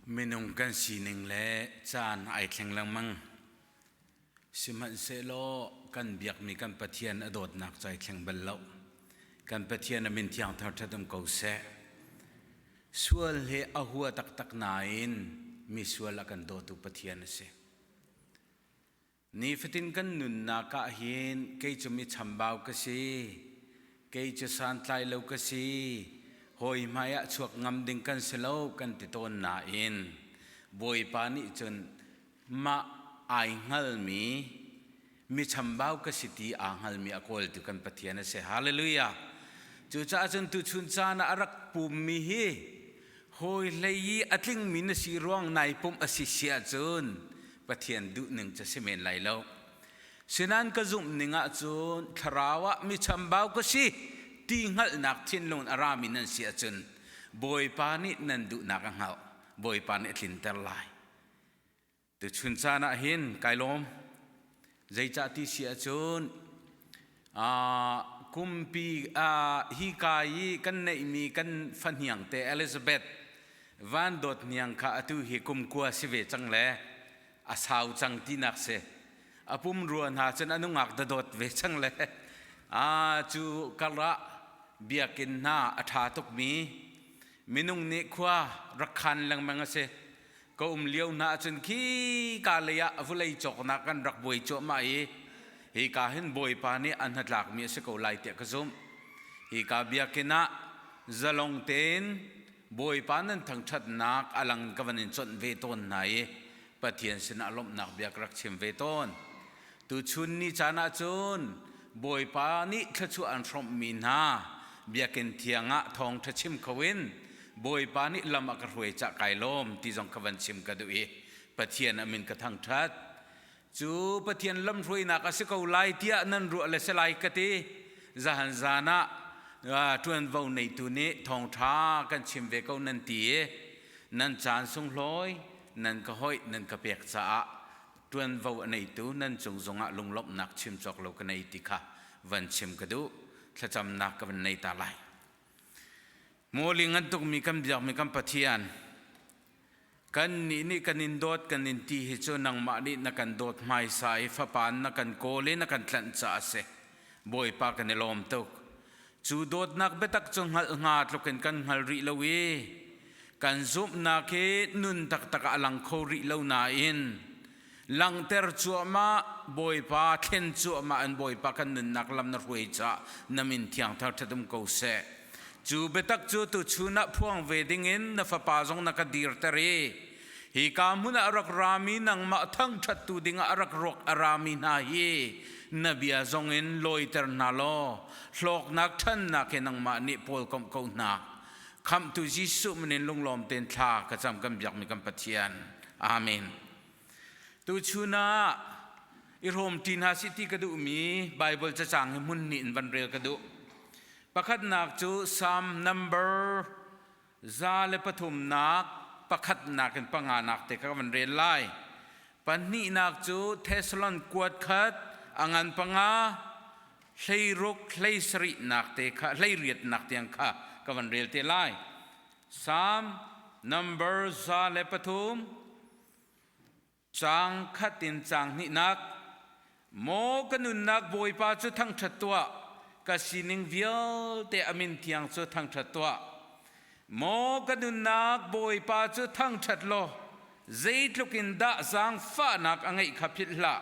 Minung kan sining le caan ai thleng lengmang. Sihmanhsehlaw kan biakmi kan Pathian a dawtnak cu ai thleng bal lo. Kan Pathian a min thiang thangṭhat um ko seh. Sual he a hua taktak nain misual a kan dawtu Pathian a si. Nifatin kan nunnak ah hin kei cu mi chambau ka si, kei cu santlai lo ka si, hawi hmai ah chuak ngam ding kan si lo kan ti tawn nain Bawipa nih cun mah ai hngalmi mi chambau ka si ti aa hngalmi a kawltu kan Pathian a si. Hallelujah! Cucaah cun tuchun caan ah a rak pummi hi Hawi hlei i a tlingmi na si ruang nai pumh a si si ahcun Pathian duhning cu si men lai lo. Sinan ka zumh ning ahcun thlarau ah mi chambau ka si ti hngalhnak thinlung a rami nan si ahcun Bawipa nih nan duhnak a hngalh. Bawipa nih a tlinter lai. Tuchun caan ah hin kai lawm. Zeicah ti si ahcun kumpi hi ka i kan neihmi kan fahniang te Elizabeth Van Dawt Hniang kha atu hi kum kua si ve cang le a sau cang tinak si. A pum rua hna cun a nungak dadawt ve cang le cu karah biakinn hna a ṭha tukmi minung nih khua rak khan lengmang a si. Ka um lio hna ahcun khi ka lei ah vawlei cawknak kan rak buai cuahmah i hika hin Bawipa nih a hnatlakmi a si ko lai tiah ka zumh. Hika biakinn ah zalong tein Bawipa nan thangṭhatnak a lang ka van in chawnh ve tawn hna i Pathian sinah lawmhnak bia ka rak chim ve tawn. Tuchun ni caan ahcun Bawipa nih thluachuah an hrawmhmi hna biakinn thiang ah thawngṭha chim kho in Bawipa nih lam a ka hruai cah kai lawm ti zong ka van chim ka duh i Pathian a min ka thangṭhat. Cu Pathian lamhruainak a si ko lai tiah nan ruah le si lai ka ti. Zahan zan ah ṭuanvo neitu nih thawngṭha kan chim ve ko nan ti i nan caan sunghlawi nan ka hoih nan ka pek caah ṭuanvo a neitu nan cung zongah lunglawmhnak chim cawk lo ka nei ti kha van chim ka duh. Thlacamnak ka van nei ta lai. Mawli ngan tukmi kan biakmi kan Pathian, kan nih nih kan in dawt kan in ti hi cu nangmah nih na kan dawt hmaisa i fapa na kan kawl i na kan tlanh caah a si. Bawipa kan i lawm tuk. Cu dawtnak biatak cu hngalh hnga tlukin kan hngal rih lo i kan zumhnak hi nun taktak ah a lang kho rih lo nain langhter cuahmah Bawipa thlen cuahmah in Bawipa kan nunnak lam na hruai caah na min thiang thar ṭhat um ko seh. Cu biatak cu tuchun ah phuang ve dingin na fapa zong na ka dirter i hi ka hmun ah a rak rami nangmah thangṭhattu dingah a rak ruak a rami hna hi na bia zongin lawiter hna law hlawknak ṭhannak he nangmah nih pawl komh ko hna. Khamhtu Jesuh min in lunglawm tein thla ka cam kan biakmi kan Pathian. Amen. Tuchun ah i hrawmṭi hna sih ti ka duhmi Baibal cacang hi hmun hnih in van rel ka duh. Pakhatnak cu Psalm number 103 nak pakhatnak in panganak te kha ka van rel lai. Pahnihnak cu Thessalon kuat khat a ngan panga 16 17 nak te kha 18 nak tiang kha ka van rel te lai. Psalm number 103 caang khat in caang hnihnak Maw ka nunnak Bawipa cu thangṭhat tuah, ka sining vialte a min thiang cu thangṭhat tuah. Maw ka nunnak Bawipa cu thangṭhat law, zeitluk in dah zaangfahnak a ngeih kha philh hlah.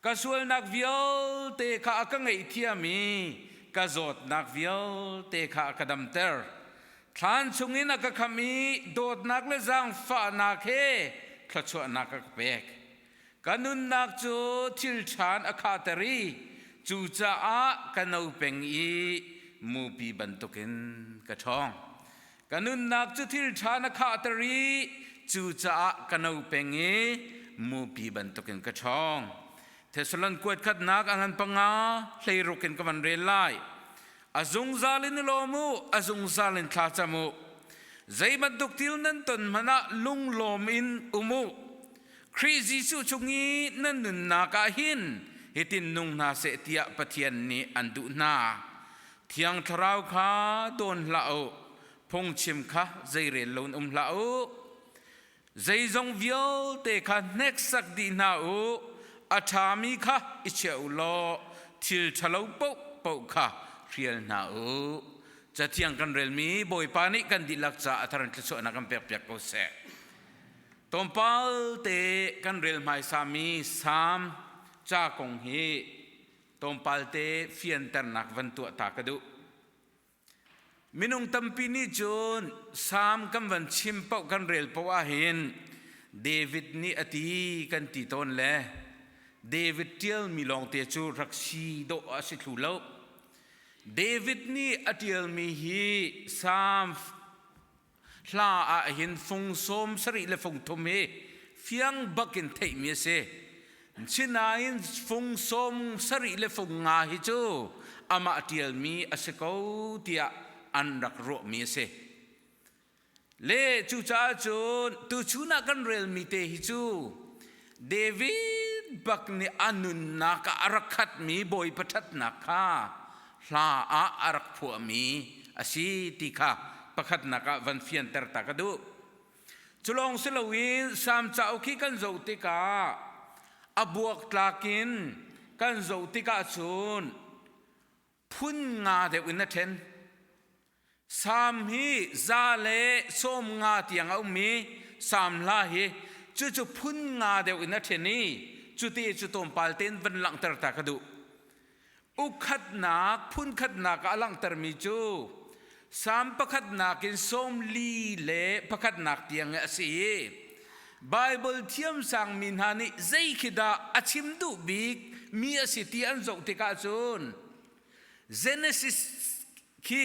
Ka sualnak vialte kha a ka ngaihthiam i ka zawtnak vialte kha a ka damter. Thlan chungin a ka kham i dawtnak le zaangfahnak he thluachuahnak a ka pek. Ka nunnak cu thil ṭhan a khahter i cucaah ka no peng i mupi bantukin ka ṭhawng. Ka nunnak cu thil ṭha na khahter i cucaah ka no peng i mupi bantukin ka ṭhawng. Thessalon kuat khatnak a ngan panga 16 in ka van rel lai. A zungzal in i lawm u, a zungzal in thla cam u. Zei bantuk thil nan ton hmanh ah lunglawm in um u. Khrih Jesuh chung i nan nunnak ah hin hitin nung hna seh tiah Pathian nih an duh hna. Thiang Thlarau kha dawn hlah u, phungchim kha zeirel loin um hlah u. Zeizong vialte kha hneksak dih hna u, a ṭhami kha i chia u law thil ṭhalo paohpaoh kha hrial hna u. Cathiang kan relmi Bawipa nih kan dihlak caah a thar in thluachuahnak kan pekpiak ko seh. Tlawmpal te kan rel hmaisami Salm ca kong hi tlawmpal te fianternak van tuah ta ka duh. Minung tampi nih cun Salm kan van chim paoh kan rel paoh ahhin David nih a ti kan ti tawn le David ṭialmi lawngte cu rak si dawh a si thlu lo. David nih a ṭialmi hi Salm hla ah hin fung 70 le fung thum hi fiang bak in theihmi a si. Sinain fung 70 le fung nga hi cu amah ṭialmi a si ko tiah an rak ruahmi a si. Le cucaah cun tuchun ah kan relmi te hi cu David bak nih a nunnak ah a rak khatmi Bawipa ṭhatnak kha hla ah a rak phuahmi a si ti kha pakhatnak ah van fianter ta ka duh. Cu lawng si loin Salm cauk hi kan zoh tikah a buaktlak in kan zoh tikah cun phun nga deuh in a ṭhen. Salm hi 150 tiang a um i Salm hla hi cucu phun nga deuh in a ṭhen i cuti cu tlawmpal tein van langhter ta ka duh. Ukhatnak phunkhatnak ah a langhtermi cu Salm pakhatnak in 41 tiang a si i Baibal thiamsangmi hna nih zei khi dah a chim duh bik mi a si ti an zoh tikah cun Genesis khi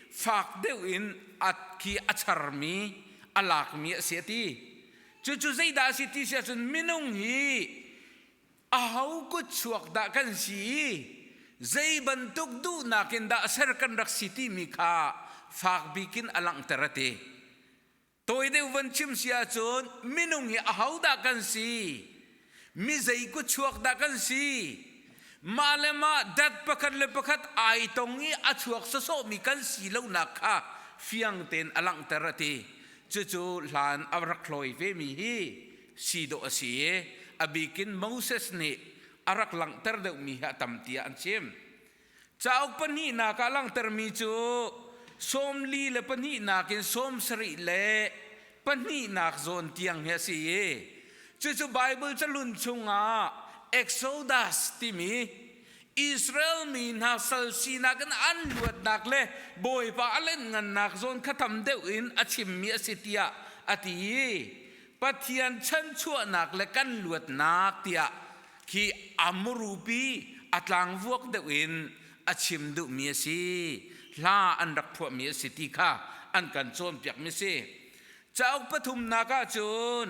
fak deuh in a khi a charmi a lakmi a si a ti. Cucu zeidah a si ti si ahcun minung hi aho kut chuak dah kan si i zei bantuk duhnak in dah ser kan rak si timi kha fak bik in a langhter a ti. Tawi deuh van chim si ahcun minung hi ahodah kan si? Mi zei kutchuak dah kan si? Mah le mah dat pakhat le pakhat ai tong i a chuak sawsawhmi kan si lonak kha fiang tein a langhter a ti. Cucu hlan a rak hlawi vemi hi si dawh a si i a bikin Moses nih a rak langhter deuhmi hi a tam tiah an chim. Cauk pahnihnak ah langhtermi cu 42 in 72 zawn tiang hi a si i cucu Baibal cahlun chungah Exodus timi Israel mi hna sal sinak in an luatnak le Bawipa a lenngannak zawn kha tam deuh in a chimmi a si tiah a ti i Pathian chanchuahnak le kan luatnak tiah khi a murupi a tlangvuak deuh in a chim duhmi a si. Hla an rak phuahmi a si ti kha an kan cawnpiakmi a si. Cauk pathumnak ah cun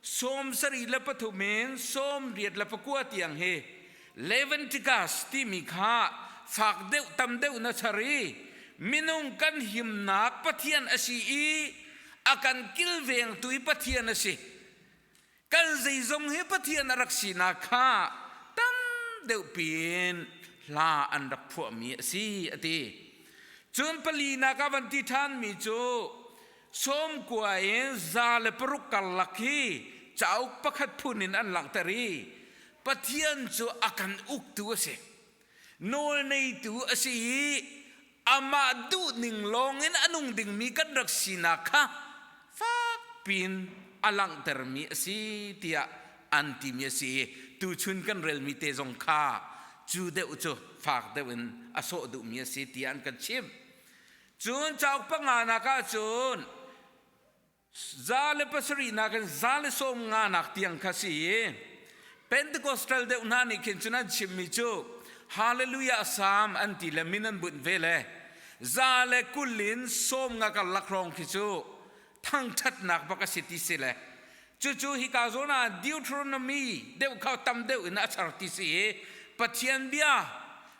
73 in 89 tiang hi Leviticus timi kha fak deuh tam deuh na char i minung kan himnak Pathian a si i a kan kilvengtu i Pathian a si. Kan zeizong hi Pathian a rak sinak kha tam deuh piin hla an rak phuahmi a si a ti. Cun palinak ah van ti ṭhanmi cu 90 in 106 karlak hi cauk pakhat phun in an langhter i Pathian cu a kan uktu a si. Nawlneitu a si i amah duhning lawngin a nung dingmi kan rak sinak kha fakpiin a langhtermi a si tiah an timi a si i tuchun kan relmi te zong kha cu deuh cu fak deuh in a sawh duhmi a si tiah an kan chimh. Cun cauk panganak ah cun 107 in 150 tiang kha si i Pentecostal deuh hna nih khin cun an chimmi cu Hallelujah Psalm an ti le min an bunh ve le 120 in 50 karlak hrawng khi cu thangṭhatnak bak a si ti si le cucu hika zawn ah Deuteronomy deuh kha tam deuh in a char ti si i Pathian bia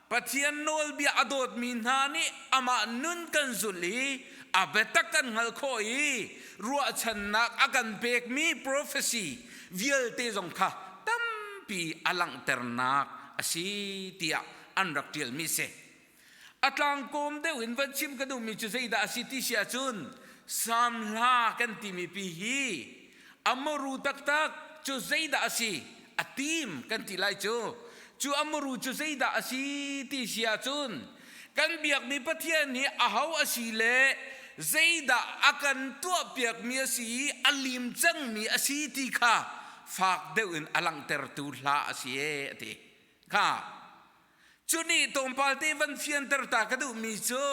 Pathian nawlbia a dawtmi hna nih amah nun kan zulh i a biatak kan hngalh khawh i ruahchannak a kan pekmi prophecy vialte zong kha tampi a langhternak a si tiah an rak ṭialmi a si. A tlangkawm deuh in van chim ka duhmi cu zeidah a si ti si ahcun Salm hla kan timi pi hi. A muru taktak cu zeidah a si? A tim kan ti lai cu. Cu a muru cu zeidah a si ti si ahcun kan biakmi Pathian hi aho a si le zeidah a kan tuahpiakmi a si i a lim cangmi a si ti kha fak deuh in a langhtertu hla a si e a ti. Kha Cu nih tlawmpal te van fianter ta ka duhmi cu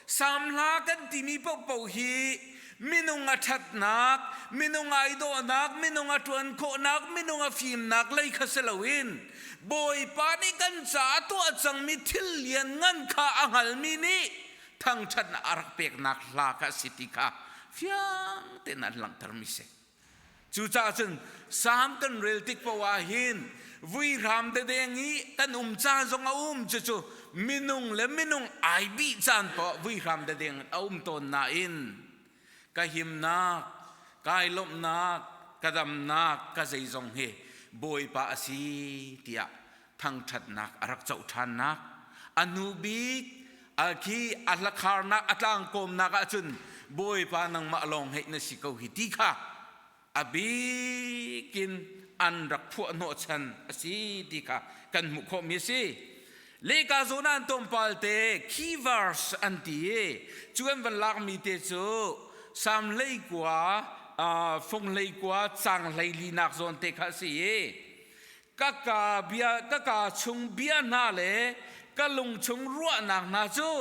Salm hla kan timi paohpaoh hi minung a ṭhatnak, minung ai dawhnak, minung a ṭuan khawhnak, minung a fimnak lei kha si loin Bawipa nih kan caah tuah cangmi thil lianngan kha a hngalmi nih thangṭhatnak a rak peknak hla kha a si ti kha fiang tein an langhtermi si. Cucaah cun Salm kan rel tik paoh ah hin vuihram dedeng i kan um caan zong a um cucu minung le minung ai bih caan paoh vuihram dedeng a um tawn nain ka himnak, kai lawmhnak, ka damnak, ka zeizong hi Bawipa a si tiah thangṭhatnak a rak coh ṭhannak a hnu bik khi a hlakharnak a tlangkawmnak ahcun Bawipa nangmah lawng heih na si ko hi ti kha a bikin an rak phuah hnawhchan a si ti kha kan hmuh khawhmi a si. Lehka zawn ah an tlawmpal te key verse an ti i cu an van lakmi te cu Salm 19 fung 19 cang 14nak zawn te kha a si i ka ka bia ka ka chung bia hna le ka lung chung ruahnak hna cu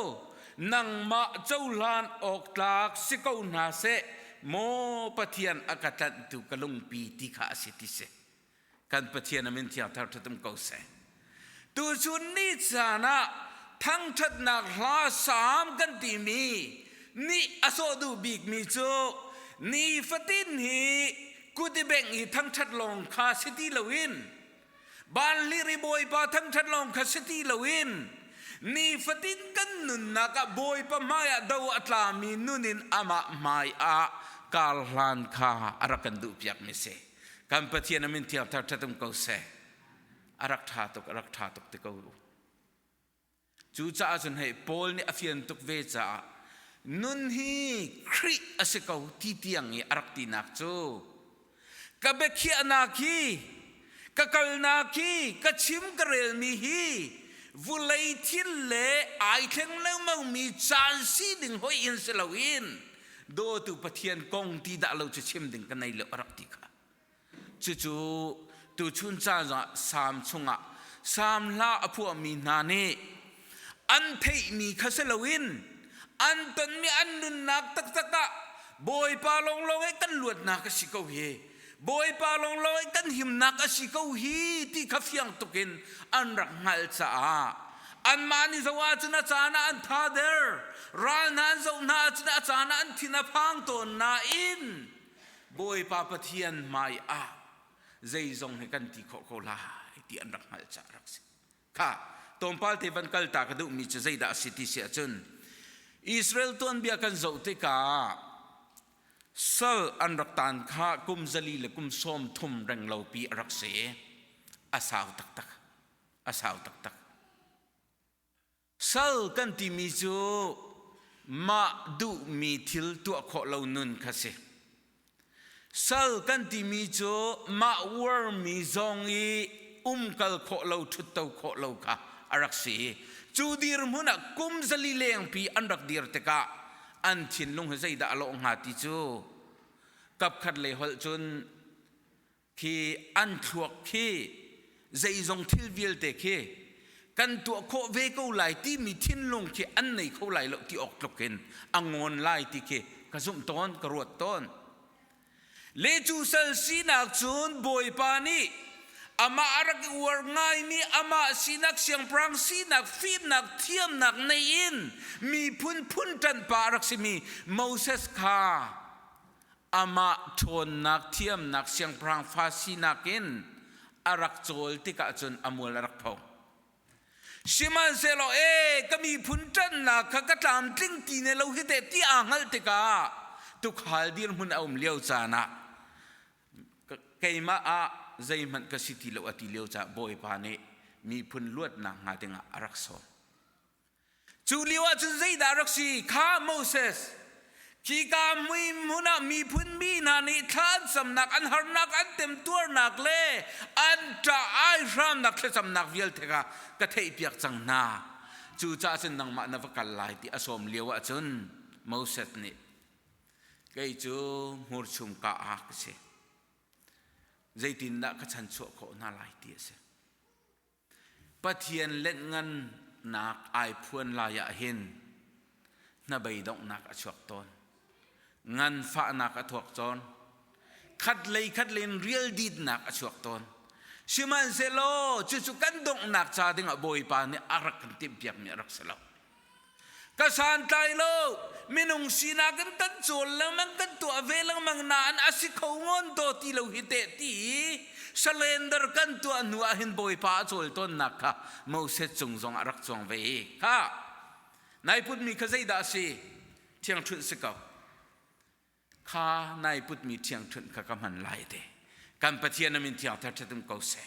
nangmah cohlan awk tlak si ko hna seh maw Pathian a ka tlanhtu ka lungpi ti kha a si ti si kan Pathian a min thiang thar ṭhatum ko seh tuchun ni caan ah thangṭhatnak hla sam kan timi nih a sawh duh bikmi cu nifatin hi kut i bengh i thangṭhat lawng kha si ti loin banhlir i Bawipa thangṭhat lawng kha si ti loin nifatin kan nunnak ah Bawipa hmaiah do a tlami nun in amah hmaiah kar hlan kha a rak kan duhpiakmi si. Kan Pathian a min thiang thar ṭhat um ko seh. A rak ṭha tuk, a rak ṭha tuk ti ko. Cucaah cun hei Paul nih a fian tuk ve caah nun hi Khrih a si ko ti tiang i a rak tinak cu ka biakhiahnak hi ka kalnak hi ka chim ka relmi hi vulei thil le ai thleng lengmangmi caan sining hoih in si loin dawtu Pathian kong ti dah lo cu chim ding ka nei lo a rak ti kha. Cucu tuchun caan zongah Salm chungah Salm hla a phuahmi hna nih an theihmi kha si loin an tonmi an nunnak taktak ah Bawipa lawnglawng i kan luatnak a si ko hi Bawipa lawnglawng i kan himnak a si ko hi ti kha fiang tukin an rak hngalh caah anmah nih zoh ahcun a caan ah an thader ral hna an zoh hna ahcun a caan ah an thin a phang tawn nain Bawipa Pathian hmai ah zeizong hi kan ti khawh ko lai ti an rak hngalh caah rak si. Kha tlawmpal te van kal ta ka duhmi cu zeidah a si ti si ahcun Israel tuanbia kan zoh tikah sal an rak taan kha kum 430 le kum 30 renglopi a rak si. A sau taktak. A sau taktak. Sal kan timi cu mah duhmi thil tuah khawh lo nun kha si. Sal kan timi cu mah uarmi zong i umkal khawh lo, ṭhutto khawh lo kha a rak si. Cu dirhmun ah kum 400 lengpi an rak dir tikah an thinlung hi zeidah a lawh hnga ti cu kapkhat lei holh cun khi an thluak khi zeizong thil vialte khi kan tuah khawh ve ko lai timi thinlung khi an nei kho lai lo ti awk tluk in a ngawn lai ti khi ka zumh tawn ka ruat tawn le cu sal sinak cun bawipa nih amah a rak i uar ngaimi amah sinak siangpahrang sinak fimnak thiamnak nei in miphun phun ṭanhpa a rak simi Moses kha amah ṭhawnnak thiamnak siangpahrang fa sinak in a rak cawl tikah cun a mual a rak pho. Sihmanhsehlaw e ka miphun ṭanhnak kha ka tlamtling ti ne lo hi teh ti aa hngalh tikah tukhal dirhmun a um lio caan ah keimah ah zeihmanh ka si ti lo a ti lio caah Bawipa nih miphun luatnak hnga dingah a rak sawm. Cu lio ah cun zeidah rak si? Kha Moses, Khika hmuihmun ah miphun mi hna nih thla an camnak, an harnak, an temtuarnak le an ṭah aihramnak thlacamnak vialte kha ka theihpiak cang hna. Cucaah cun nangmah na va kal lai ti a sawm lio ahcun Moses nih kei cu hmurchum ka ah ka si. Zeitindah ka chanchuah khawh hna lai ti a si. Pathian lenhngannak ai phuan lai ah hin hnabei donghnak a chuak tawn. Nganfahnak a thuak tawn. Khat lei khat len rialditnak a chuak tawn. Sihmanhsehlaw cucu kan donghnak ca dingah Bawipa nih a rak kan timhpiakmi a rak si lo. Ka santlai lo, minung sinak in kan cawl lengmang, kan tuah ve lengmang nain a si kho ngawn daw ti lo hi teh ti i surrender kan tuah hnu ah hin Bawipa a cawl tawnnak kha Moses cung zong a rak cuang ve i kha nai putmi kha zeidah a si? Thiangṭhunh si ko. Kha nai putmi ṭhiangṭhunh kha ka hman lai te. Kan Pathian a min thiang thar um ko seh.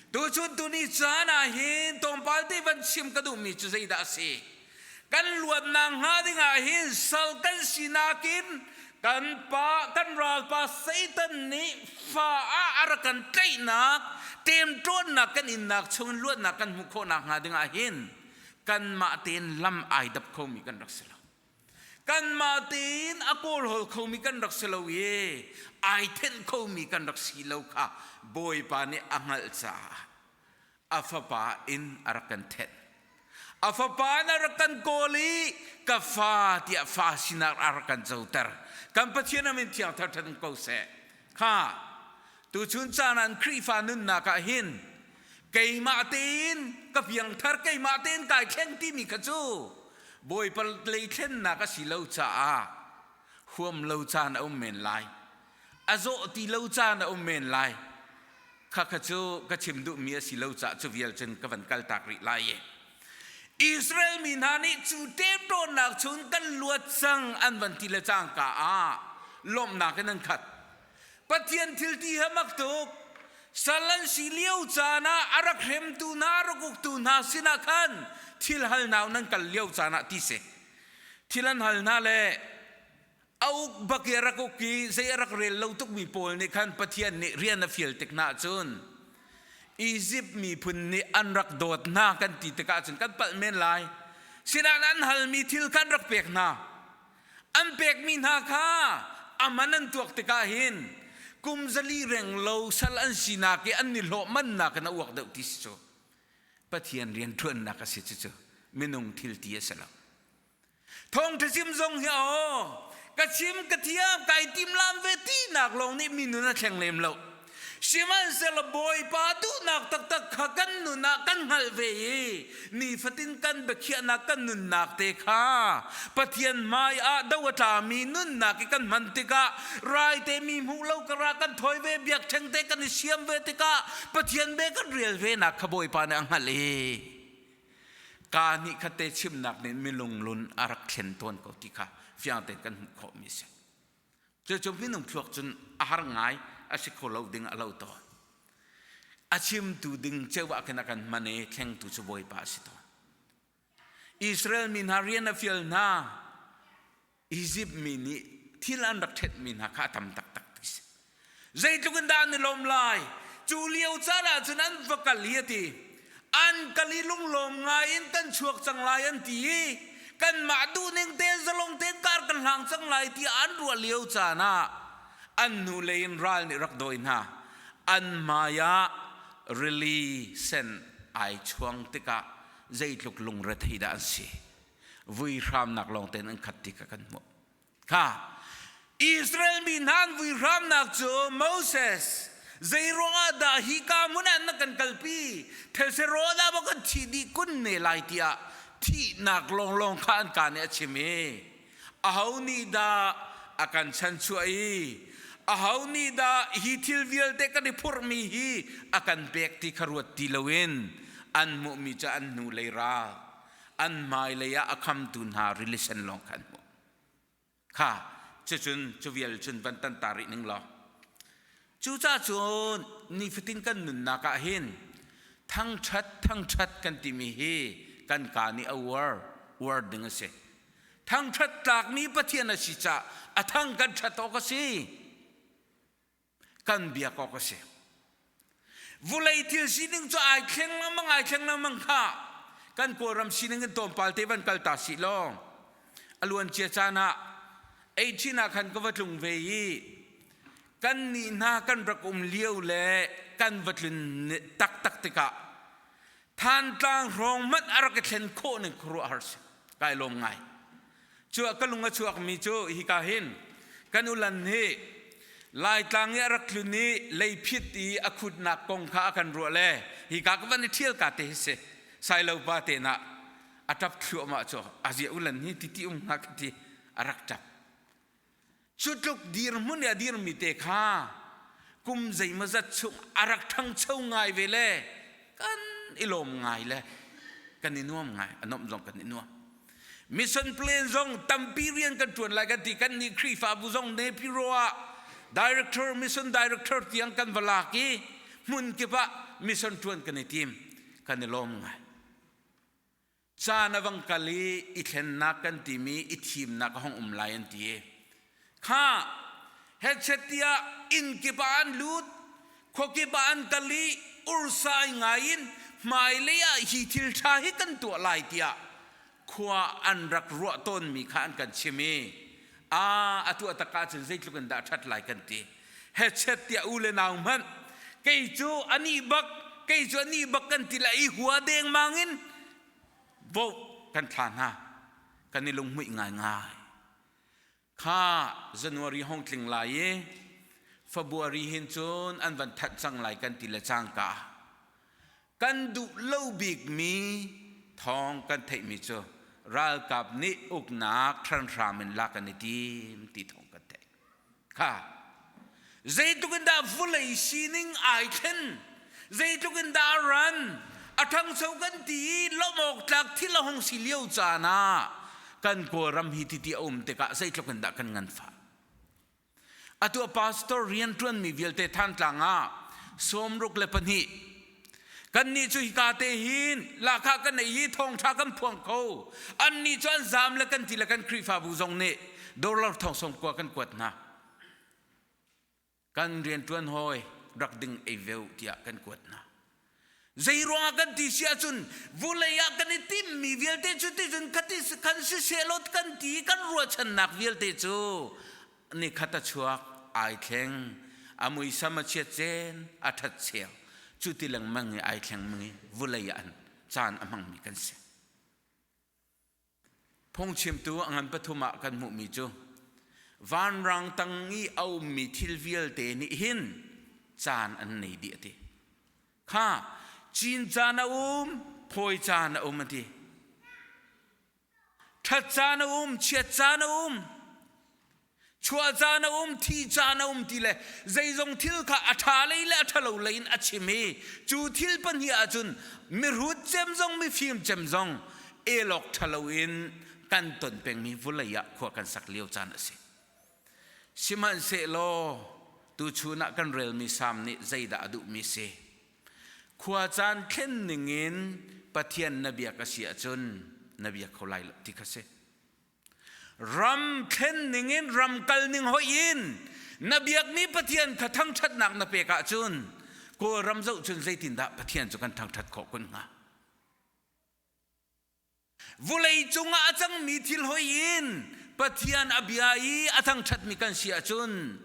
Tuchun tuni caan ah hin tlawmpal te van chim ka duhmi cu zeidah a si? Kan luatnak hnga ding ah hin sal kan sinak in kan pa kan ralpa Satan nih fa ah a rak kan tlaihnak ṭemṭawnnak kan innak chungin luatnak kan hmuh khawhnak hnga ding ah hin kanmah tein lam ai dap khomi kan rak si lo. Kanmah tein a kawlhawl khomi kan rak si lo i ai thenh khomi kan rak si lo kha Bawipa nih a hngalh caah a fapa in a rak kan thenh. A fapa in a rak kan kawl i ka fa tiah fa sinak a rak kan coter. Kan Pathian a min thiang thar ṭhan ko seh. Kha tuchun caan ah Khrihfa nunnak ah hin keimah tein ka piangthar keimah tein kai thleng timi kha cu Bawipa lei thlennak a si lo caah huam lo caan a um men lai a zawh ti lo caan a um men lai kha kha cu ka chim duhmi a si lo caah cu vial cun ka van kal tak rih lai i Israel mi hna nih cu ṭemṭawnnak chung kan luat cang an van ti le cangka ah lawmhnak in an khat Pathian thil ti he mak tuk. Sal an si lio caan ah a rak hremtu hna, a rak uktu hna sinah khan thil hal hna nan kal lio caan ah ti si. Thil an hal hna le a uk bak i a rak uk i zei a rak rel lo tukmi pawl nih khan Pathian nih rian a fial tik hna ahcun Izipt miphun nih an rak dawt hna kan ti tikah cun kan palh men lai. Sinain an halmi thil kha an rak pek hna. An pekmi hna kha a man an tuak tikah hin kum 400 reng lo sal an sinak i an ni hlawh mannak in a uak deuh ti si cu. Pathian rianṭuannak a si cucu minung thil ti a si lo. Thawngṭha chim zong hi aw ka chim ka thiam kai timlam ve tinak lawng nih mi nun a thleng lem lo. Sihmanhsehlaw Bawipa duhnak taktak kha kan nun ah kan hngalh ve i nifatin kan biakhiahnak kan nunnak te kha Pathian hmai ah do a tlami nunnak i kan hman tikah raite mi hmuh lo kara kan thawi ve biakṭheng te kan i siam ve tikah Pathian be kan rel ve nak kha Bawipa nih a hngalh i ka nih khatte chimnak nih milunglun a rak thlen tawn ko ti kha fiang tein kan hmuh khawhmi a si. Cucu minung thluak cun a har ngai a si kho lo ding a lo tawn. A chimtu ding ceu ah khin a kan hman i thlengtu cu Bawipa a si tawn. Israel mi hna rian a fial hna. Izipt mi nih thil an rak ṭhenhmi hna kha a tam taktak ti si. Zeitluk in dah an i lawm lai? Cu lio caan ah cun an va kal i a ti. An kal i lunglawm ngai in kan chuak cang lai an ti i kanmah duhning tein zalong tein kar kan hlang cang lai tiah an ruah lio caan ah an hnulei in ral nih rak dawi hna. An hmai ah rili sen ai chuang tikah zeitluk lungrethei dah an si. Vui hramnak lawng tein an khat ti kha kan hmuh. Kha Israel mi hna an vuihramnak cu Moses zei ruangah dah hi ka hmun ah na kan kalpi these rawl ah maw kan thih dih kun ne lai tiah thihnak lawnglawng kha an ka nih a chim i aho nih dah a kan chanchuah i aho nih dah hi thil vialte kan i phurhmi hi a kan pek ti kha ruat ti loin an hmuhmi cu an hnu lei ral an hmailei ah a khamtu hna rili sen lawng kha an hmuh. Kha cucun cu vial cun van tan ta rih ning law. Cucaah cun nifatin kan nunnak ah hin thangṭhat thangṭhat kan timi hi kan kaa nih a uar uar ding a si. Thangṭhat tlakmi Pathian a si caah a thang kan ṭhat awk a si. Kan biak awk a si. Vulei thil sining cu ai thleng lengmang ai thleng lengmang kha kan Kawlram sining in tlawmpal te van kal ta sih law a luancia caan ah 18 ah khan ka va tlung ve i kan nih hna kan rak um lio le kan va tlun taktak tikah Thantlang hrawng hmanh a rak i thlen khawh ning khuaruahhar si. Kai lawm ngai. Cu ka lung a chuakmi cu hika hin kan ulan hi Laitlang i a rak tlun i leiphit i a khutnak kong kha a kan ruah le hika ka van i ṭhial ka te hi si. Sailo pa te na a ṭap thluahmah cu a zia ulan hi ti ti um hnga ka ti a rak ṭap. Cu tluk dirhmun i a dirmi te kha kum zeimawzat chung a rak ṭhangcho ngai ve le kan i lawm ngai le kan i nuam ngai, a nuamh zong kan i nuam. Mission plan zong tampi rian kan ṭuan lai kan ti kan nih Khrihfabu zong Nepiro ah director mission director tiang kan va lak i hmun kip ah mission ṭuan kan i tim kan i lawm ngai. Caan a vang kal i i thlennak kan timi i thimnak a hung um lai an ti. Kha hechet tiah inn kip ah an lut, khuakip ah an kal i ursai ngai in hmailei ah hi thil ṭha hi kan tuah lai tiah khua an rak ruah tawnmi kha an kan chim i a a tuah tak ahcun zeitluk in dah ṭhat lai kan ti. Hechet tiah u le nau hmanh kei cu anih bak kei cu anih bak kan ti lai i hua dengmang in vote kan thla hna kan i lunghmuih ngaingai kha January hong tling lai i February hin cun an van thanh cang lai kan ti le cangka kan duh lo bikmi thawng kan theihmi cu ralkap nih uknak hranhram in lak an i tim ti thawng kan theih kha zeitluk in dah vawlei sining ai thlen zeitluk in dah ran a ṭhangcho kan ti i lawmh awk tlak thil a hung si lio caan ah kan Kawlram hi titi a um tikah zeitluk in dah kan nganfah Atu a pastor rianṭuanmi vialte Thantlang ah 62 kannih cu hika te hin lahkhah kan ei i thawngṭha kan phuang kho. Annih cu an zaam le kan ti le kan Khrihfabu zong nih dollar thong sawm kua kan kuat hna. Kan rianṭuan hawi rak ding ei ve u tiah kan kuat hna. Zei ruangah kan ti si ahcun vulei ah kan i timhmi vialte cu ticun khati khan sisehlaw kan ti i kan ruahchannak vialte cu nikhat a chuak ai thleng a muisam a chiat cen a ṭhat cheu cu ti lengmang i ai thleng i vulei ah an caan a hmangmi kan si. Phungchimtu a ngan pathum ah kan hmuhmi cu vanrang tang i a ummi thil vialte nih hin caan an nei dih a ti. Kha cin caan a um, phawi caan a um a ti. Ṭhat caan a um, chiat caan a um. Chuah caan a um, thi caan a um ti le zeizong thil kha a ṭha lei le a ṭhalo lei in a chim i cu thil pahnih ahcun mihrut cem zong mifim cem zong elawk ṭhalo in kan ton pengmi vawlei ah khua kan sak lio caan a si. Sihmanhsehlaw tuchun ah kan relmi salm nih zeidah a duhmi si? Khua caan thlen ningin Pathian na biak a si ahcun na bia kho lai lo ti kha si. Ram thlen ningin ram kal ning hoih in na biakmi Pathian kha thangṭhatnak na pek ahcun Kawlram zoh cun zeitindah Pathian cu kan thangṭhat khawh kun hnga? Vulei cungah a cangmi thil hoih in Pathian a bia i a thangṭhatmi kan si ahcun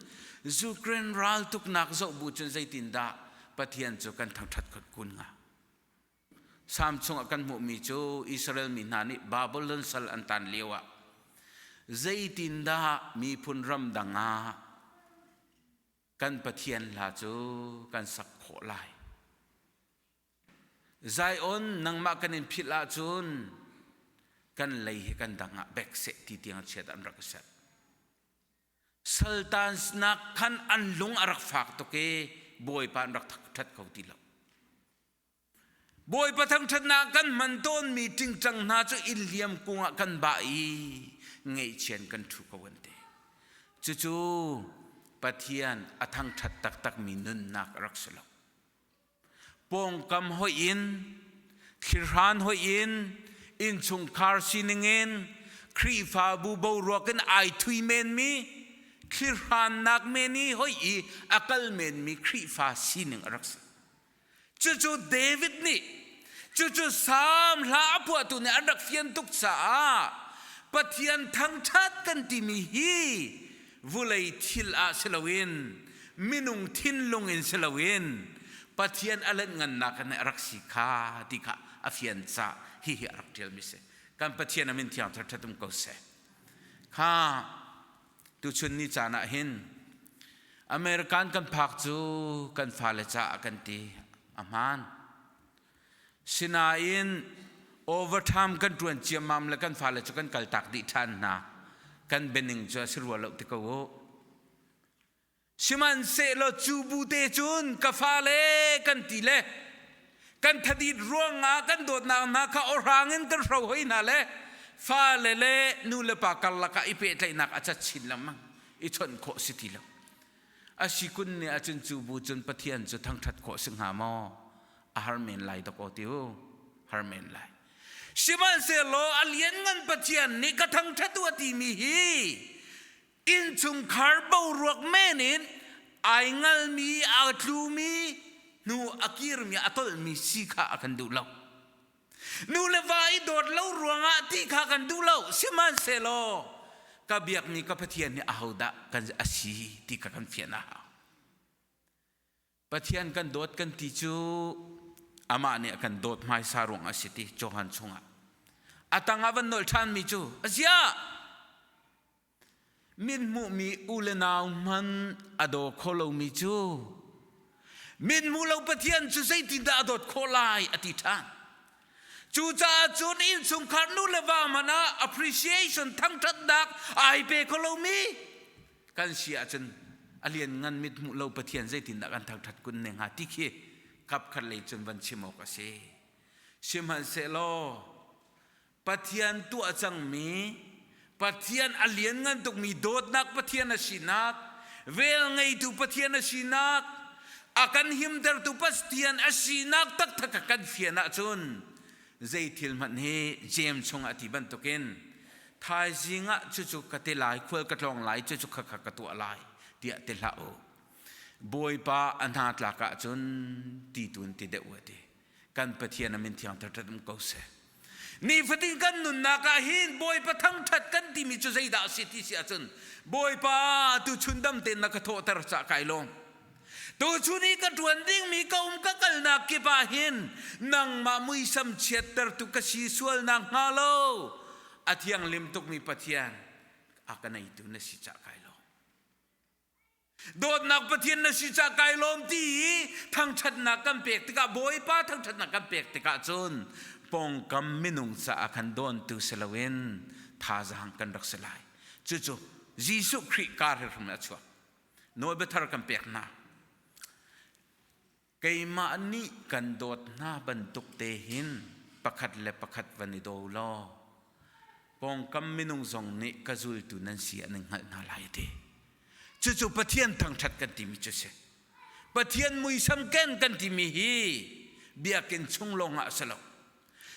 Ukraine raltuknak zoh bu cun zeitindah Pathian cu kan thangṭhat khawh kun hnga? Salm chungah kan hmuhmi cu Israel mi hna nih Babylon sal an tan lioah zeitindah miphun ramdang ah kan Pathian hla cu kan sak khawh lai. Zion nangmah kan in philh ahcun kan lei hi kan dang ah bek seh ti tiang chiat an rak i serh. Saltansnak khan an lung a rak fak tuk i Bawipa an rak ṭhat kho ti lo. Bawipa thangṭhatnak kan hman tawnmi ṭingṭang hna cu inn liam kung ah kan bah i ngaihchian kan ṭhu ko an ti. Cucu Pathian a thangṭhat taktakmi nunnak a rak si lo. Pawngkam hoih in, thlihran hoih in, innchungkhar sining in, Khrihfabu boruak in ai thui menmi, thlihrannak men i hoi i a kal menmi Khrihfa sining a rak si. Cucu David nih, cucu Salm hla a phuahtu nih an rak fian tuk caah Pathian thangṭhat kan timi hi vulei thil ah si loin minung thinlung in si loin Pathian a lenhngannak in a rak si kha ti kha a fian caah hihi a rak ṭialmi si. Kan Pathian a min thiang ṭhat um ko seh. Kha tuchun ni caan ah hin American kan phak cu kan fale caah kan ti a hmaan. Sinain overtime kan ṭuan ciammam le kan fale cu kan kaltak dih ṭhan hna. Kan bianing cu a si rua lo ti ko u. Sihmanhsehlaw cu bu te cun ka fale kan ti le kan thadit ruangah kan dawtnak hna kha awhrang in kan hro hoi hna le fale le nu le pa karlak ah i pehtlaihnak a cat chin lengmang i chawnh khawh si ti lo. A si kun ne ahcun cu bu cun Pathian cu thangṭhat khawh si hnga maw? A har men lai dawkaw ti u. Har men lai. Sihmanhsehlaw a lianngan Pathian nih ka thangṭhat u a timi hi innchungkhar boruak men in ai ngalmi aa tlumi hnu a kirmi a tolhmi si kha a kan duh lo. Nu le va i dawt lo ruangah ti kha kan duh lo. Sihmanhsehlaw ka biakmi ka Pathian hi ahodah kan a si ti kha kan fian a hau. Pathian kan dawt kan ti cu amah nih a kan dawt hmaisa ruang a si ti Johan chungah. A tangah van nolh ṭhanmi cu aziah min hmuhmi u le nau hman a daw kho lomi cu min hmu lo Pathian cu zeitindah a dawt khawh lai a ti ṭhan. Cucaah cun innchungkhar nu le va hmanh ah appreciation thangṭhatnak ai pe kho lomi kan si ahcun a lianngan mit hmuh lo Pathian zeitindah kan thangṭhat kun ne hnga ti khi kapkhat lei cun van chim awk a si. Sihmanhsehlaw Pathian tuah cangmi Pathian a lianngan tukmi dawtnak Pathian a sinak vel ngeitu Pathian a sinak a kan himtertu Pathian a sinak taktak a kan fian ahcun zei thil hmanh hi James chungah a ti bantukin thaizing ah cucu ka ti lai khual ka tlawng lai cucu khakha ka tuah lai tiah ti hlah u Bawipa a hna tlak ahcun ti tu in ti deuh a ti kan Pathian a min thiang thangṭhat um ko seh. Nifatin kan nunnak ah hin Bawipa thangṭhat kan timi cu zeidah a si ti si ahcun Bawipa tuchun dam tein na ka thawhter cah kai lawm. Tuchun i ka ṭuan dingmi ka um ka kalnak kip ah hin nangmah muisam chiattertu ka si sualnak hnga lo a thianghlim tukmi Pathian a ka neitu na si cah kai lawm. Dawtnak Pathian na si cah kai lawm ti i thangṭhatnak kan pek tikah Bawipa thangṭhatnak kan pek tikah cun pawngkam minung caah khan dawntu si loin thazaang kan rak si lai. Cucu Jesuh Khrih kar hrim a chuak. Nawlbia thar kan pek hna. Keimah nih kan dawt hna bantuk te hin pakhat le pakhat van i daw law pawngkam minung zong nih ka zultu nan si an in hngalh hna lai a ti. Cucu Pathian thangṭhat kan timi cu si. Pathian muisam ken kan timi hi biakinn chung lawngah a si lo.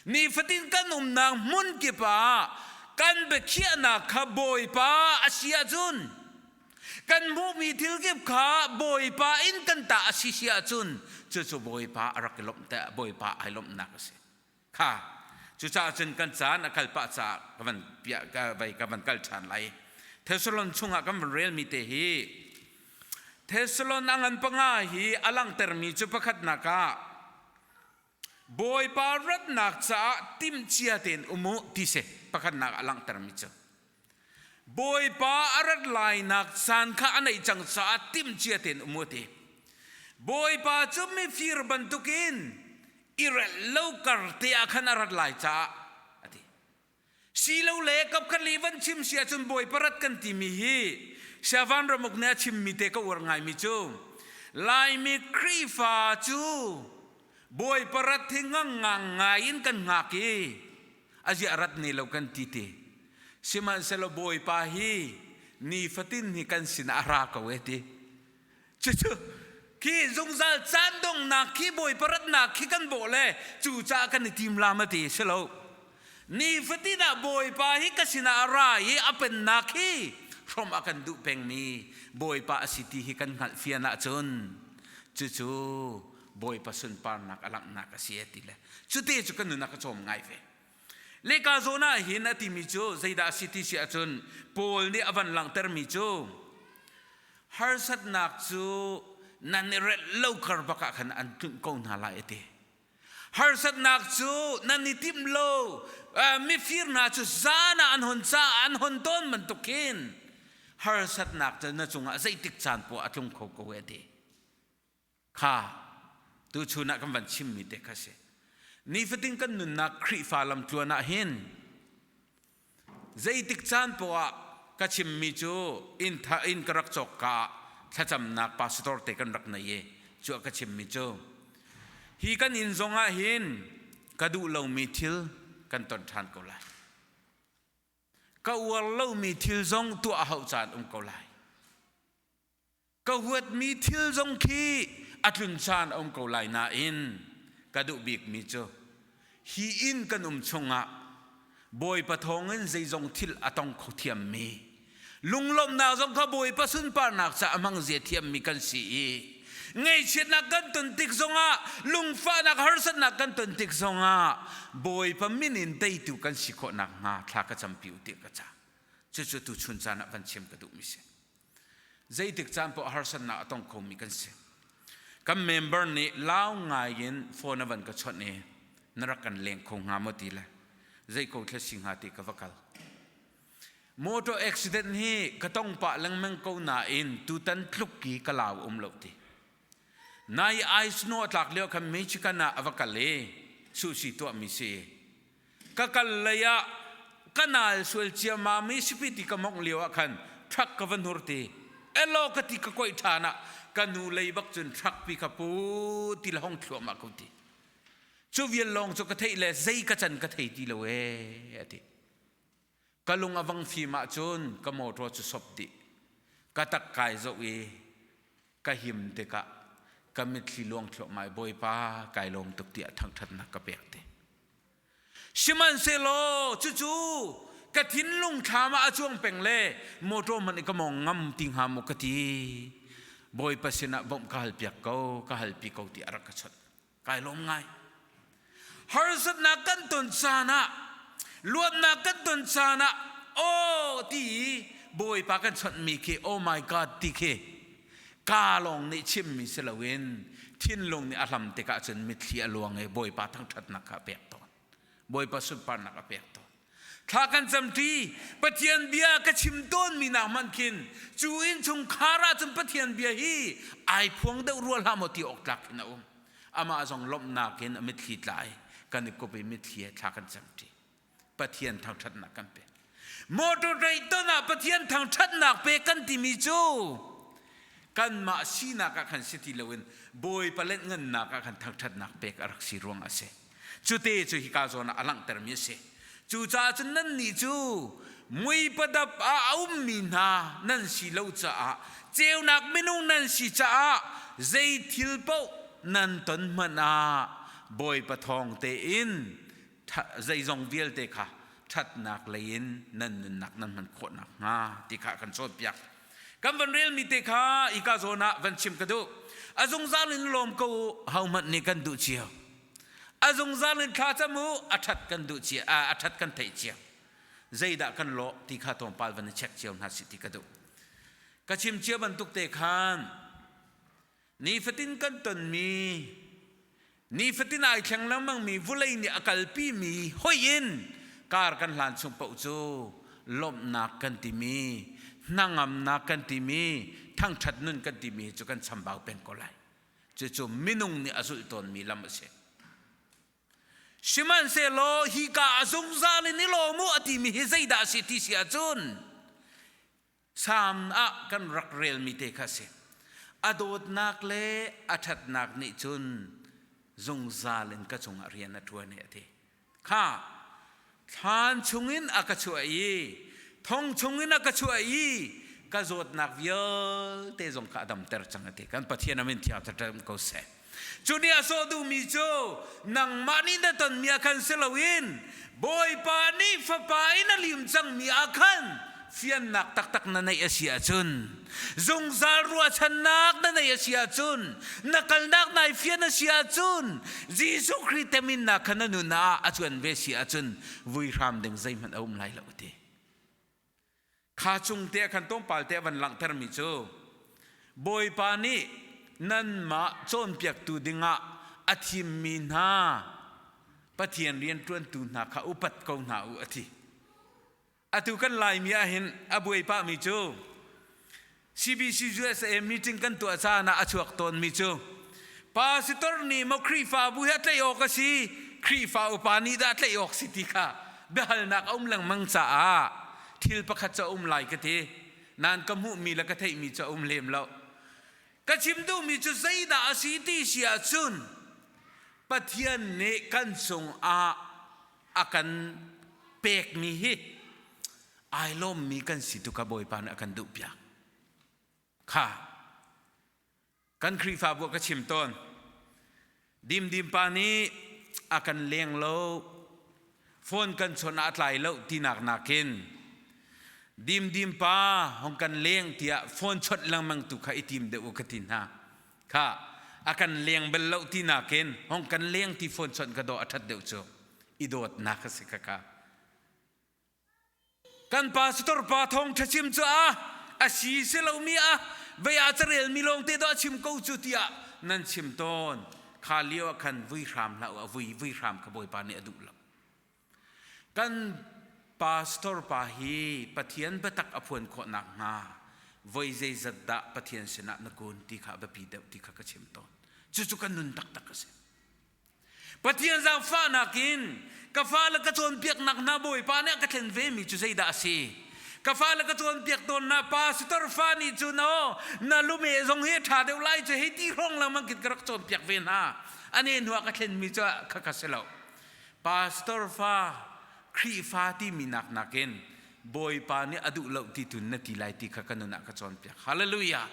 Nifatin kan umnak hmun kip ah kan biakhiahnak kha Bawipa a si ahcun kan hmuhmi thil kip kha Bawipa in kan tah a si si ahcun cucu Bawipa a rak i lawmh te Bawipa ai lawmhnak a si. Kha cucaah cun kan caan a kal pah caah ka van piah ka vai ka van kal ṭhan lai. Thessalon chungah kan van relmi te hi Thessalon a ngan panga hi a langhtermi cu pakhatnak ah Bawipa ratnak caah timhcia tein um u ti si pakhatnak a langhtermi cu. Bawipa a rat lainak caan kha a naih cang caah timhcia tein um u ti. Bawipa cu mifir bantukin i relh lo kar te ah khan a rat lai caah a ti. Silole kapkhat li van chim si ahcun Bawipa rat kan timi hi Siavan ramuk nih a chimmi te ka uar ngaimi cu Laimi Khrihfa cu Bawipa rat hi ngang ngai in kan hngak i a ziah rat ne lo kan ti te. Sihmanhsehlaw Bawipa hi nifatin hi kan sinah a ra ko e ti. Cucu khi zungzal caan donghnak khi Bawipa ratnak khi kan bawh le cucaah kan i tim lam a ti si lo. Nifatin ah Bawipa hi ka sinah a ra i a pennak hi hrawmh a kan duh pengmi Bawipa a si ti hi kan hngalh fian ahcun cucu Bawipa sunparnak a langhnak a si a ti le cute cu kan nun a ka cawm ngai ve. Leka zawn ah hin a timi cu zeidah a si ti si ahcun Paul nih a van langhtermi cu harsatnak cu nan i relh lo kar bak ah khan an tlunh ko hna lai a ti. Harsatnak cu nan i timh lo mifir hna cu zan ah an hon ca an hon tawn bantuk khin harsatnak cu na cungah zeitik caan poah a tlung kho ko e ti. Kha tuchun ah kan van chimmi te kha si. Nifatin kan nunnak Khrihfa lamtluan ah hin Zeitik caan poah ka chimmi cu inn tha inn ka rak cawk ka ah thlacamnak pastor te kan rak nei i cu ka chimmi cu hi kan inn zong ah hin ka duh lomi thil kan ton ṭhan ko lai. Ka uar lomi thil zong tuah a hauh caan um ko lai. Ka huatmi thil zong khi a tlun caan a um ko lai nain ka duh bikmi cu hi inn kan um chungah Bawipa thawngin zeizong thil a tong kho thiammi lunglawmhnak zong kha Bawipa sunparnak ca a hmang zia thiammi kan si i ngaihchiatnak kan ton tik zongah lungfahnak harsatnak kan ton tik zongah Bawipa min in teitu kan si khawh nakhnga thla ka campi u tiah ka cah. Cucu tuchun caan ah van chim ka duhmi si. Zeitik caan poah harsatnak a tong khomi kan si. Kan member nih lau ngai in phone a van ka chawnh i na rak kan leng kho hnga maw ti le zei ko thla si hnga ti ka va kal. Motor accident hi ka tong pah lengmang ko nain tutan tluk ki ka lau um lo ti. Nai ice snow a tlak lio khan Michigan ah a va kal i sushi tuahmi si. Ka kal lei ah ka nal sual ciammam i sipiti ka mongh lio ah khan truck ka va hnur ti. Elaw ka ti ka koih ṭhan ah ka nu lei bak cun truck pi kha pu ti le hong thluahmah ko ti. Cu vial lawng cu ka theih le zei ka can ka thei ti lo ee a ti. Ka lung a vang fim ahcun ka motor cu sop dih. Ka tak kai zoh i ka him tikah ka mitthli luang thluahmah i Bawipa kai lawm tuk tiah thangṭhatnak ka pek te. Sihmanhsehlaw cucu ka thinlung thlam ah a cuang peng le motor hmanh i ka mawng ngam ti hnga maw ka ti. Bawipa sinah bawmh ka halpiak ko, ka halpi ko ti a rak ka chawnh. Kai lawm ngai. Harsatnak kan ton caan ah, luatnak kan ton caan ah, aw ti i Bawipa kan chawnhmi khi oh my God ti khi ka lawng nih chimmi si loin thinlung nih a hlam tikah cun mitthli a luang i Bawipa thangṭhatnak kha a pek tawn. Bawipa sunparnak a pek tawn. Thla kan camṭi Pathian bia ka chim tawnmi nak hmanh khin cu innchungkhar ah cun Pathian bia hi ai phuang deuh rua hlah maw ti awk tlak khin a um. Amah zong lawmhnak in a mitthli tla i kan i kup i mitthli he thla kan camṭi. Pathian thangṭhatnak kan pek. Motor rei ton ah Pathian thangṭhatnak pek kan timi cu kanmah sinak ah khan si ti loin Bawipa lenhngannak ah khan thangṭhatnak pek a rak si ruang a si. Cute cu hika zawn ah a langhtermi a si. Cucaah cun nannih cu muipadap ah a ummi hna nan si lo caah ceunak minung nan si caah zei thil paoh nan ton hmanh ah Bawipa thawng tein zeizong vialte kha ṭhatnak lei in nan nunnak nan hman khawh nakhnga ti kha kan cawnpiak. Kan van relmi te kha hika zawn ah van chim ka duh. A zungzal in lawm ko u, hohmanh nih kan duh cio. A zungzal in thla cam u, a ṭhat kan duh cia, a ṭhat kan theih cio. Zeidah kan lawh ti kha tlawmpal van i check cio hna sih ti ka duh. Ka chim cia bantuk te khan nifatin kan tonmi nifatin ai thleng lengmangmi vulei nih a kalpimi hoi in kar kan hlan chung paoh cu lawmhnak kan timi hnangamnak kan timi thangṭhat nun kan timi cu kan chambau peng ko lai. Cucu minung nih a zulh tawnmi lam a si. Sihmanhsehlaw hika a zungzal in i lawm u a timi hi zeidah a si ti si ahcun Salm ah kan rak relmi te kha a si. A dawtnak le a ṭhatnak nih cun zungzal in ka cungah rian a ṭuan e a ti. Kha thlan chungin a ka chuah i thong chungin a ka chuah i ka zawtnak vialte zong kha a damter cang a ti. Kan Pathian a min thiang ṭam ko seh. Cu nih a sawh duhmi cu nangmah nih na tonmi ah khan si loin Bawipa nih Fapa in a lim cangmi ah khan fiannak taktak na neih a si ahcun, zungzal ruahchannak na neih a si ahcun, na kalnak nai fian a si ahcun, Jesuh Khrih teminnak kha na nun ah a cuan ve si ahcun vui hram ding zeihmanh a um lai lo ti. Kha cung te khan tlawmpal te a van langhtermi cu Bawipa nih nanmah cawnpiaktu dingah a thimmi hna Pathian rianṭuantu hna kha upat ko hna u a ti. Atu kan Laimi ah hin a buai pahmi cu CBC USA meeting kan tuah caan ah a chuak tawnmi cu pastor nih maw Khrihfabu hi a tlaih awk a si, Khrihfa upa nih dah a tlaih awk si ti kha biahalnak a um lengmang caah thil pakhat cu a um lai ka ti. Nain ka hmuhmi le ka theihmi cu a um lem lo. Ka chim duhmi cu zeidah a si ti si ahcun Pathian nih kan cungah a kan pekmi hi ai lawmmi kan si tu kha Bawipa nih a kan duhpiak. Kha kan Khrihfabu ah ka chim tawn. Dimdim pa nih a kan leng lo, phone kan chawnh ah a tlai lo tinak nakin Dimdim pa hong kan leng tiah phone chawnh lengmang tu kha i tim deuh u ka ti hna. Kha a kan leng bal lo ti nakin hong kan leng ti phone chawnh ka dawh a ṭhat deuh cu i dawtnak a si kha kha. Kan pastor pa thawngṭha chim cu a a si si lomi a vei ah carel mi lawng te dawh a chim ko cu tiah nan chim tawn. Kha lio ah khan vui hram hlah u a vui vui hram kha Bawipa nih a duh lo. Kan pastor pa hi Pathian biatak a phuan khawh nakhnga voi zeizat dah Pathian sinah na kun ti kha a biapi deuh ti kha ka chim tawn. Cucu kan nun taktak a si. Pathian zaangfahnak in ka fale ka cawnpiaknak hna Bawipa nih a ka thlen vemi cu zeidah a si? Ka fale ka cawnpiak tawn hna pastor fa nih cun aw na lume zong hi a ṭha deuh lai cu hei ti hrawng lengmang khin ka rak cawnpiak ve hna. Ane hnu ah ka thlenmi cu kha kha si lo. Pastor fa Khrihfa timi nak nakin Bawipa nih a duh lo ti tun na ti lai ti kha ka nun ah ka cawnpiak. Hallelujah.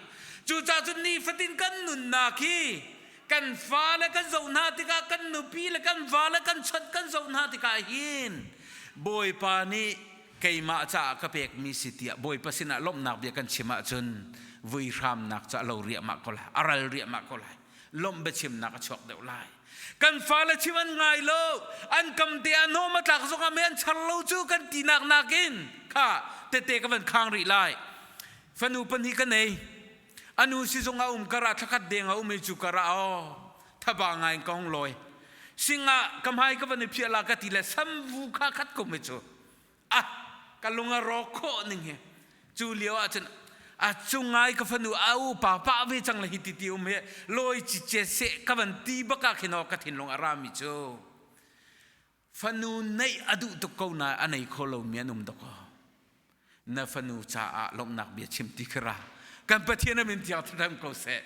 Cucaah cun nifatin kan nunnak hi kan fale kan zoh hna tikah kan nupi le kan vale kan chawnh kan zoh hna tikah hin Bawipa nih keimah caah ka pekmi si tiah Bawipa sinah lawmhnak bia kan chim ahcun vui hramnak cu a lo riahmah ko lai a ral riahmah ko lai lawmh biachimnak a chuak deuh lai kan fale chim an ngai lo an kam te ah hnawm a tlak zongah mei an char lo cu kan tinak nakin kha tete ka van khang rih lai fanu pahnih ka nei anu sizung a um kar ah thlakhat deng a um i cu kar ah aw thaba ngai in ka hung lawi singah ka hmai ka van i phiah la ka ti le samvu kha khat ko me cu ah ka lung a rawk khawh ning hi cu lio ah cun a cungai ka fanu a upa pah ve cang le hi ti ti um he lawi cice seh ka van ti bak ah khin aw ka thinlung a rami cu fanu neih a duh tuk ko na a nei kho lomi an um dok na fanu caah lawmhnak bia chim ti kha ra kan Pathian a min thiang thadam ko seh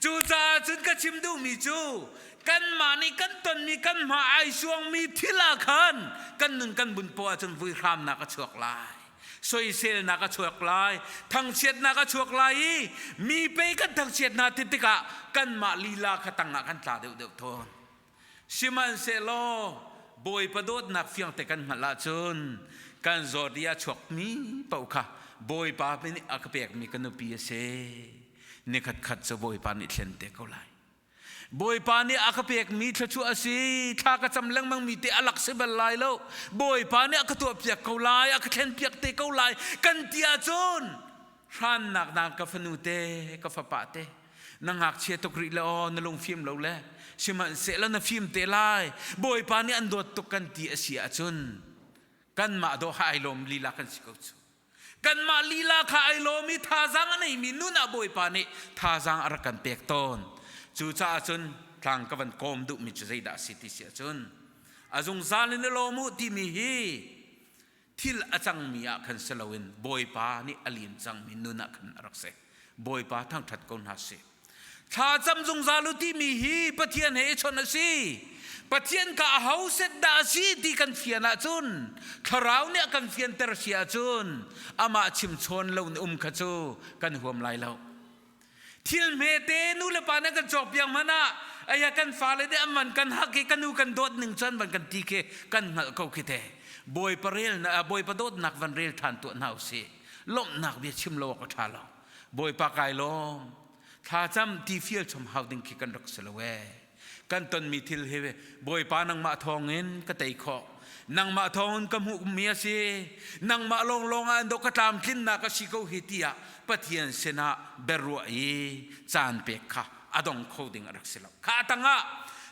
cucaah cun ka chim duhmi cu kanmah nih kan tonmi kan hma ai suangmi thil ah khan kan nun kan bun poah ahcun vuihramnak a chuak lai soiselnak a chuak lai thangchiatnak a chuak lai i mi pei kan thangchiat hna ti tikah kanmah lila kha tangah kan tla deuhdeuh tawn Sihmanhsehlaw Bawipa dawtnak fiangte kan hngalh ahcun kan zawt i a chuakmi paoh kha Bawipa nih a ka pekmi ka nupi a si. Nikhat khat cu Bawipa nih thlen te ko lai. Bawipa nih a ka pekmi thluachuah a si. Thla ka cam lengmangmi te a lak si bal lai lo. Bawipa nih a ka tuahpiak ko lai, a ka thlenpiak te ko lai kan ti ahcun hrannak dang ka fanu te, ka fapa te na ngakchia tuk rih le aw na lungfim lo le sihmanhsehlaw na fim te lai bawipa nih an dawt tuk kan ti a si ahcun kanmah dawh ha ai lawm lila kan si ko cu kanmah lila kha ai lawm i thazaang a neimi nun ah bawipa nih thazaang a rak kan pek tawn cucaah cun tlang ka van kawm duhmi cu zeidah a si ti si ahcun a zungzal in i lawm u timi hi thil a cangmi ah khan si loin Bawipa nih a lim cangmi nun ah khan a rak si. Bawipa thangṭhat ko hna sih. Thlacam zungzal u timi hi Pathian he i chawnh a si. Pathian ka aho set dah a si ti kan fian ahcun thlarau nih a kan fianter si ahcun amah chimchawn lo in um kha cu kan huam lai lo. Thil hmete nu le pa nih kan cawk piak hmanh ah aya kan fale nih an van kan hak i kan nu kan dawt ning cun van kan ti khi kan hngalh ko khi te. Bawipa rel Bawipa dawtnak van rel ṭhan tuah hna usih. Lawmhnak bia chim lo awk a ṭha lo. Bawipa kai lawm. Thlacam ti fial chom hau ding khi kan rak si lo ee. Kan tonmi thil hi Bawipa nangmah thawngin ka tei khawh. Nangmah thawngin ka hmuhmi a si. Nangmah lawnglawng ah dawh ka tlamtlinnak a si ko hi tiah Pathian sinah biaruah i caan pek kha a dong kho ding a rak si lo. Kha tangah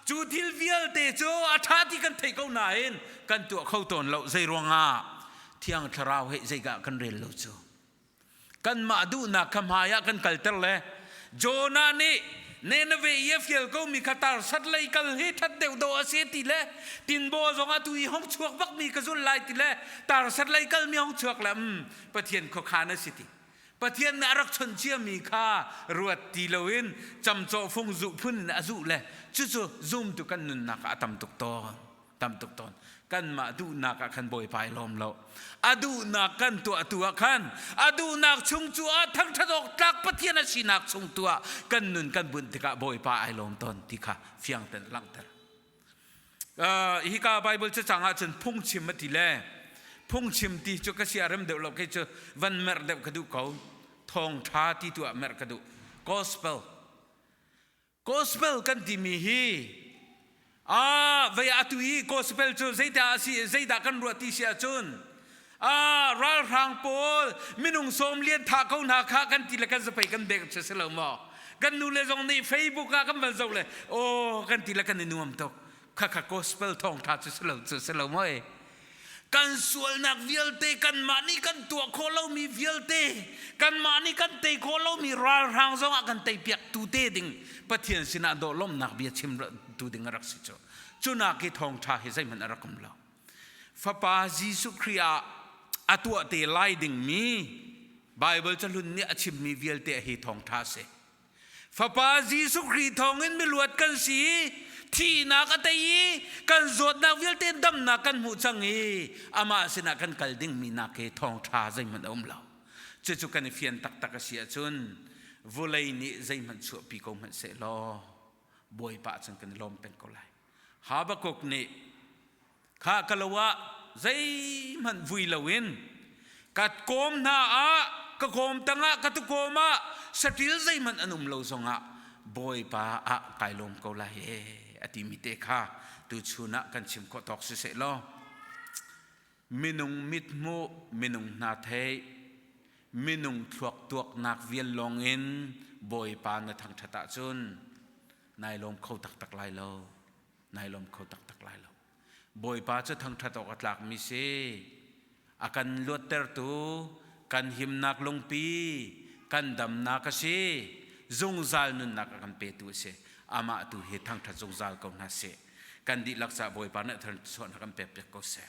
cu thil vialte cu a ṭha ti kan thei ko nain kan tuah kho tawn lo. Zei ruangah Thiang Thlarau he zeidah kan rel lo cu? Kanmah duhnak kha hmai ah kan kalter le Jonah nih Nineveh i a fial komi kha tarsat lei kal hi ṭhat deuh dawh a si ti le tinbaw zong atu i hong chuak bakmi ka zul lai ti le tarsat lei kalmi hong chuak le um Pathian khuakhan a si ti. Pathian nih a rak chawnh ciami kha ruat ti loin camcawh fung zuh phun in a zuh le cucu zumtu kan nunnak ah a tam tuk tawn. Tam tuk tawn. Kanmah duhnak ah khan Bawipa i lawm lo. A duhnak kan tuah tu ah khan a duhnak chung cu ah thangṭhat awk tlak Pathian a sinak chung tu ah kan nun kan bunh tikah Bawipa ai lawm tawn ti kha fiang ten langhter. Uh, hika Bible cacang ahcun phungchim a ti le phungchim ti cu ka sia rem deuh lo kei cu van merh deuh ka duh ko. Thawngṭha ti tu ah merh ka duh. Gospel. Gospel kan timi hi ah vei atu i gospel cu zeidah a si zeidah kan ruah ti si ahcun ah ralhrang pawl minung sawm lian thah ko hna kha kan ti le kan zapei kan bek si lo maw kan nu le zong nih Facebook ah kan van zoh le aw kan ti le kan i nuam tuk kha kha gospel thawngtha cu si lo cu si lo maw kan sualnak vialte kanmah nih kan tuah khawh lomi vialte kanmah nih kan tei khawh lomi ralhrang zong ah kan tei piak tu te ding Pathian sinah dawh lawmhnak bia chim tu ding a rak si cu cunak hi thawngtha hi zeihmanh a rak um lo Fapa Jesuh Khrih ah a tuah te lai dingmi Bible cahlun nih a chimmi vialte hi thawngtha a si Fapa Jesuh Khrih thawngin miluat kan si i thihnak a tei i kan zawtnak vialte damnak kan hmuh cang i amah sinah kan kal dingmi nak hi thawngṭha zeihmanh a um lo. Cucu kan i fian taktak a si ahcun vawlei nih zeihmanh chuahpi ko hmanh seh law Bawipa cun kan i lawm peng ko lai. Habakkuk nih Kha ka lo ah zeihmanh vui loin ka kawm hna ah ka kawm tangah ka tukawm ah saṭil zeihmanh an um lo zongah Bawipa ah kai lawm ko lai ee a timi te kha tuchun ah kan chim khawh tawk siseh law minung mithmuh minung hna theih minung thluak tuaknak vial lawngin Bawipa na thangṭhat ahcun nai lawm kho taktak lai lo. Nai lawm kho taktak lai lo. Bawipa cu thangṭhat awk a tlakmi si. A kan luattertu, kan himnak lungpi, kan damnak a si. Zungzal nunnak a kan petu a si. Amah tu hi thangṭhat zungzal ko hna sih. Kan dihlak caah Bawipa nih thluachuahnak kan pek piak ko seh.